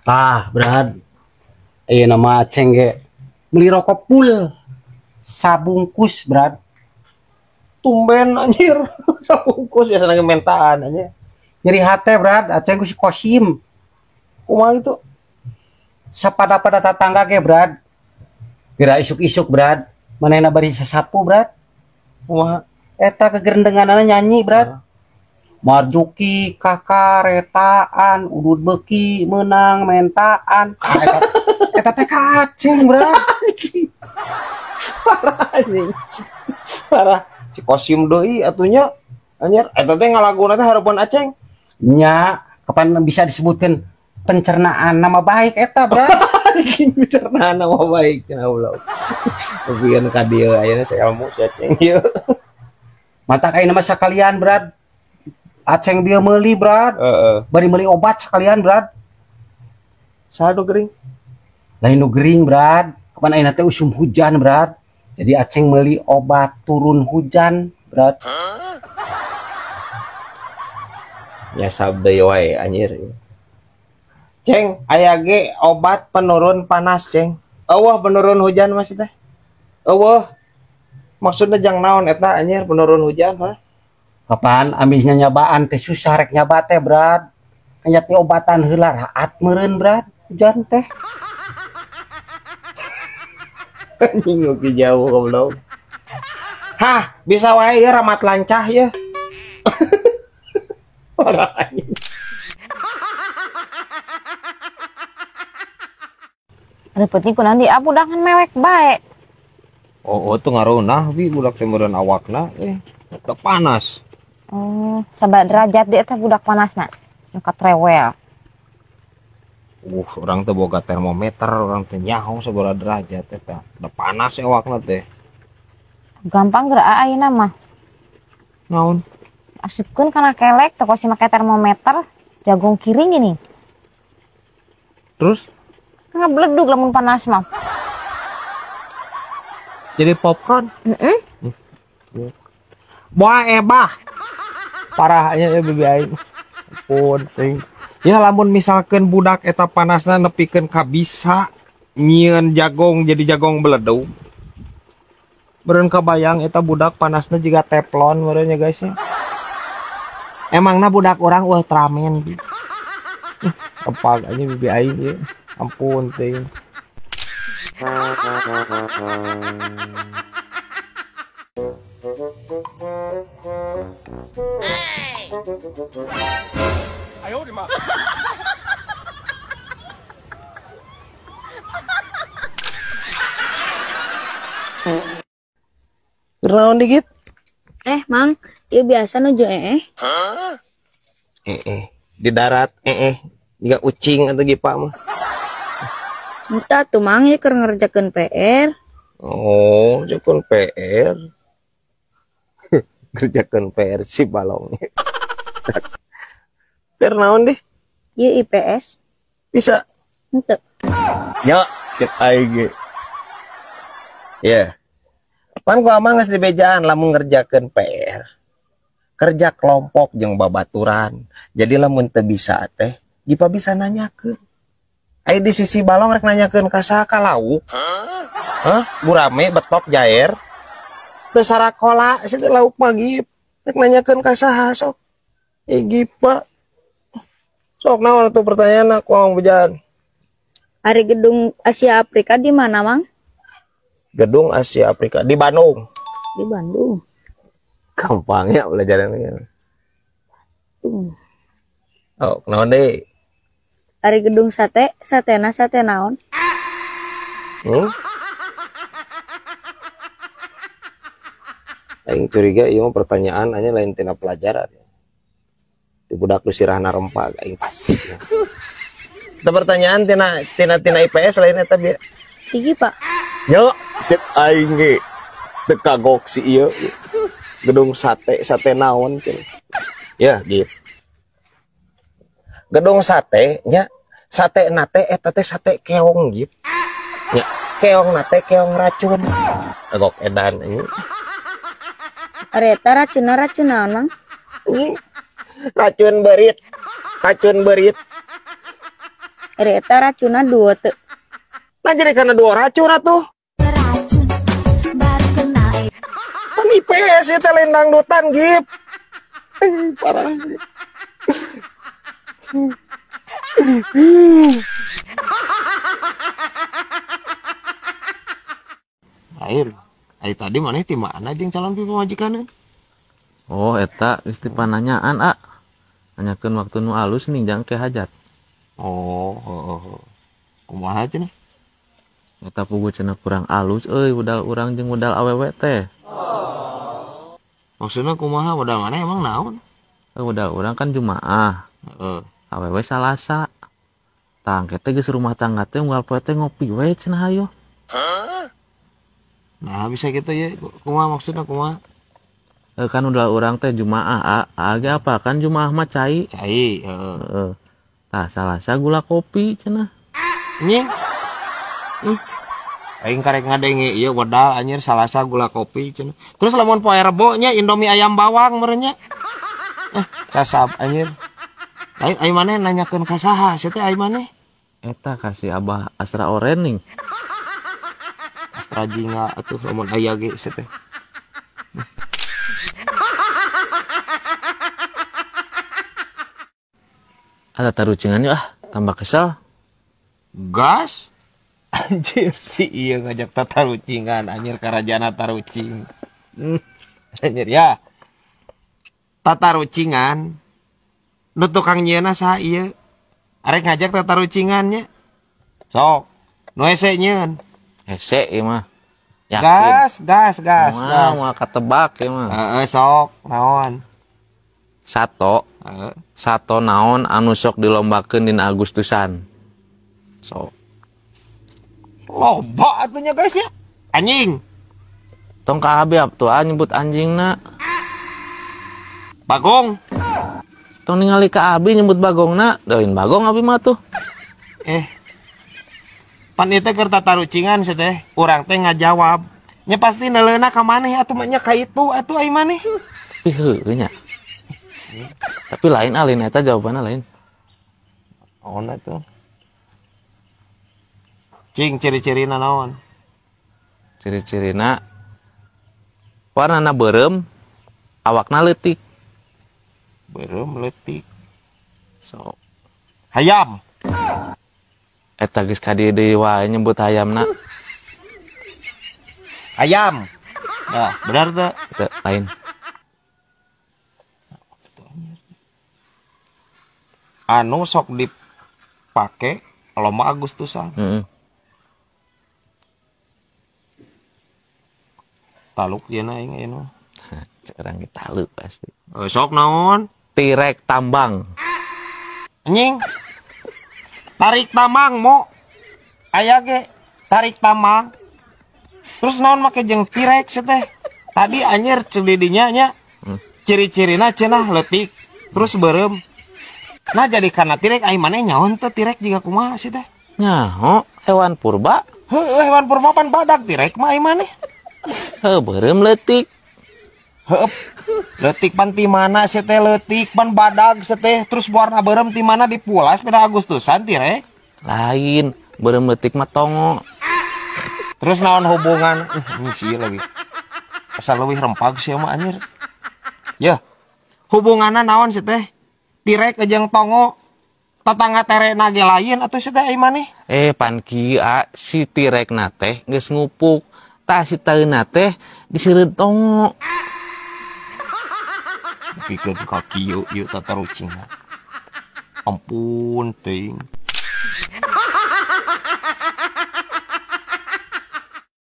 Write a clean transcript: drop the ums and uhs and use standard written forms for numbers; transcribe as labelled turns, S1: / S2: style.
S1: Tah, Brad. Ayeuna mah Aceng ge meuli rokok pul sabungkus, Brad.
S2: Tumben anjir sabungkus biasa lagi mentaan anjir.
S1: Nyeri hate, Brad, Aceng ku si Kosim.
S2: Kumaha itu?
S1: Sapada-pada tatangga ge, Brad. Geura isuk-isuk, Brad. Manehna bari sasapu, Brad.
S2: Kumaha?
S1: Eta kegerendenganana nyanyi, Brad. Marjuki kakaretaan udud beki menang mentaan. Ah, eta teh ka Aceng, Brad.
S2: Parah anjing. Parah. Si Kosim deui atunya anjir eta teh ngalaguna teh hareupeun Aceng.
S1: Nya, kapan bisa disebutkeun pencernaan nama baik eta, Brad.
S2: Anjing pencernaan nama baik cenah ulah. Nepikeun ka dieu ayeuna saelmu si Aceng ieu.
S1: Matak ayeuna mah sakalian, Brad. Aceng bieu meuli, Brad.
S2: Heeh.
S1: Bari meuli obat sekalian, Brad.
S2: Saha nu gering?
S1: Lain nu gering, Brad. Kapan ayeuna teh usum hujan, Brad. Jadi Aceng meuli obat turun hujan, Brad.
S2: Ya sabda wae anjir. Ceng, aya ge obat penurun panas, Ceng. Eueuh penurun hujan maksud teh. Eueuh. Maksudna jang naon eta anjir penurun hujan, ha?
S1: Kapan ambilnya nyabaan teh susah rek nyaba teh, Brad. Kanyat obatan heula raat meureun, Brad. Hujan teh.
S2: Anjing oke jauh goblok. Hah, bisa wae ya ramat lancah ya. Parah anjing.
S3: Aduh penting kunaon di budak kan mewek bae.
S2: Oh, oh tuh ngaruh bi budak teh meureun awakna udah panas.
S3: Oh, sabar derajat dia teh budak panasna. Nu katrewel.
S2: Orang teh boga termometer, orang teh nyaho sabaraha derajat eta. Udah panas ya awakna teh.
S3: Gampang geura ayeuna mah.
S2: Naon?
S3: Asupkeun kana kelek teh kosi make termometer, jagung kiring gini.
S2: Terus?
S3: Ngabledug lamun panas mah.
S2: Jadi popcorn?
S3: Heeh.
S2: Boa ebah. Parahnya ya bibi aing. Ampun teuing. Ya lamun misalkan budak eta panasna nepikeun ka bisa nyieun jagong jadi jagong beledug. Meureun kabayang eta budak panasna jiga teflon meureun nya guys ya. Emangna budak urang Ultraman. Kepak aja bibi aing ieu. Ampun teuing.
S4: Ayo di mah.
S2: Naon dikit?
S5: Mang, ieu biasa nuju ee.
S2: Di darat jiga ucing atau gipa mah.
S5: Entah tuh mang ieu keur ngerjakeun PR.
S2: Oh, ngerjakeun PR. Ngerjakeun PR si balong. PR naon deh?
S5: Ieu IPS.
S2: Bisa.
S5: Henteu.
S2: Ya, cek aing ge. Ya. Pan gua mah geus dibejaan lamun ngerjakeun PR. Kerja kelompok jeung babaturan. Jadi lamun teu bisa teh, jipa bisa nanyakeun. Aya di sisi balong rek nanyakeun ka saha ka lauk. Hah? Gurame betok jair. Teu sarakola situ lauk mah gip. Rek nanyakeun ka saha sok. Gipa. Sok naon atuh pertanyaan aku ang bejaan.
S5: Ari gedung Asia Afrika di mana, Mang?
S2: Gedung Asia Afrika di Bandung.
S5: Di Bandung.
S2: Gampangnya belajarannya. Oh, naon deui?
S5: Ari gedung sate, satena sate naon?
S2: Aing curiga ieu mah pertanyaan anya lain tina pelajaran. Di budak nu sirahna rempa aing pasti. Eta pertanyaan tina tina tina IPS lain eta bieu.
S5: Tinggi, Pak.
S2: Yo, cek aing ge teu kagok si ieu. Gedung sate, sate naon cenah. Ya, gitu. Gedung sate nya, sate nate eta teh sate keong gitu. Nya, keong nate keong racun. Kagok edan anjing.
S5: Ari eta racunna racun naon, Mang?
S2: Racun berit. Racun berit.
S5: Ari eta racunna dua teu.
S2: Nah jadi karena dua racun atuh.
S4: Racun baru kenal.
S2: Pan IPS ieu teh lain dangdutan Gip. Parah. Air, air tadi mana ti mana jeung calon pamajikan?
S6: Oh, eta geus dipananyaan, ah. Nanyakeun waktu nu alus nih jang ke hajat.
S2: Oh, oh, kumaha cenah?
S6: Eta pugu cenah kurang alus euy budal urang jeung budal awewe teh.
S2: Oh. Maksudna kumaha budal mana emang naon?
S6: Budal urang kan Jumaah.
S2: Heeh.
S6: Awewe Salasa. Tah engke teh geus rumah tangga teh unggal poe teh ngopi we cenah hayo.
S2: Hah? Nah bisa gitu ya, kumaha maksudna kumaha?
S6: Kan udah urang teh Jumaah, a ge apa kan Jumaah mah cai.
S2: Cai, heeh.
S6: Tah Salasa gula kopi cenah.
S2: Nying. Aing karek ngadenge ieu wedal anjir Salasa gula kopi cenah. Terus lamun poe Rebo nya Indomie ayam bawang meureun nya. Sasab anjir. Aing aing maneh nanyakeun ka saha sia teh aing maneh?
S6: Eta kasih Abah Astra Orening.
S2: Astra jingga atuh lamun aya ge sia teh.
S6: Ada tarucingan yuk ah, tambah kesel.
S2: Gas? Anjir si iya ngajak tatarucingan, anjir karajana tarucing. Anjir ya. Tatarucingan. Nu tukang nyieuna saha ieu? Arek ngajak tatarucingan nya. Sok, nu hese nyieun.
S6: Hese ieu mah. Yakin.
S2: Gas, gas, gas, gas.
S6: Moal katebak ieu mah.
S2: Heeh, sok, naon?
S6: Sato. Sato naon anu sok dilombakeun dina Agustusan. Sok.
S2: Lomba atunya guys ya. Anjing.
S6: Tong ka abi atuh nyebut anjingna.
S2: Bagong.
S6: Tong ningali ka abi nyebut bagongna, lain bagong abi mah tuh.
S2: Pan ieu teh keur tatarucingan sia teh, urang teh ngajawab. Nya pasti neuleuna ka maneh atuh mah nya ka itu atuh ai maneh.
S6: Tapi heueuh nya. Tapi lain alin eta jawabanna lain.
S2: Naon atuh? Cing ciri-cirina naon?
S6: Ciri-cirina warnana beureum, awakna leutik.
S2: Beureum leutik.
S6: So.
S2: Hayam.
S6: Eta geus ka dieu deui wae nyebut hayamna.
S2: Hayam. Nah, benar teu?
S6: Teu, lain.
S2: Anu sok dipake lomba Agustusan. Taluk yeuna aing ayeuna.
S6: Urang ge taluk pasti.
S2: Sok naon?
S6: Tirek tambang.
S2: Anjing. Tarik tambang mo. Aya ge tarik tambang. Terus naon make jeung tirek sia teh? Tadi anjir celidinya nya. Ciri-cirina cenah leutik terus beureum. Nah jadi karena tirek ai maneh nyaon teh tirek jiga kumaha sih teh?
S6: Nyaho hewan purba.
S2: Heueuh hewan purba pan badag tirek mah ai maneh.
S6: Heuh beureum leutik.
S2: Heueuh leutik pan ti mana sih teh leutik pan badag sih teh terus warna beureum ti mana dipulas pada Agustusan tirek?
S6: Lain beureum leutik mah tongo.
S2: Terus naon hubungan? Ini sih lagi. Asal leuwih rempag sih mah anjir. Yeuh. Hubunganna naon sih teh? Tirek jeung tongo tetangga terena ge lain atuh sia teh ai maneh?
S6: Pan kieu si tirekna teh geus ngupuk tah si taeuna teh diseureud tongo.
S2: Pikeun ka kieu ieu tatarucingan. Ampun teuing.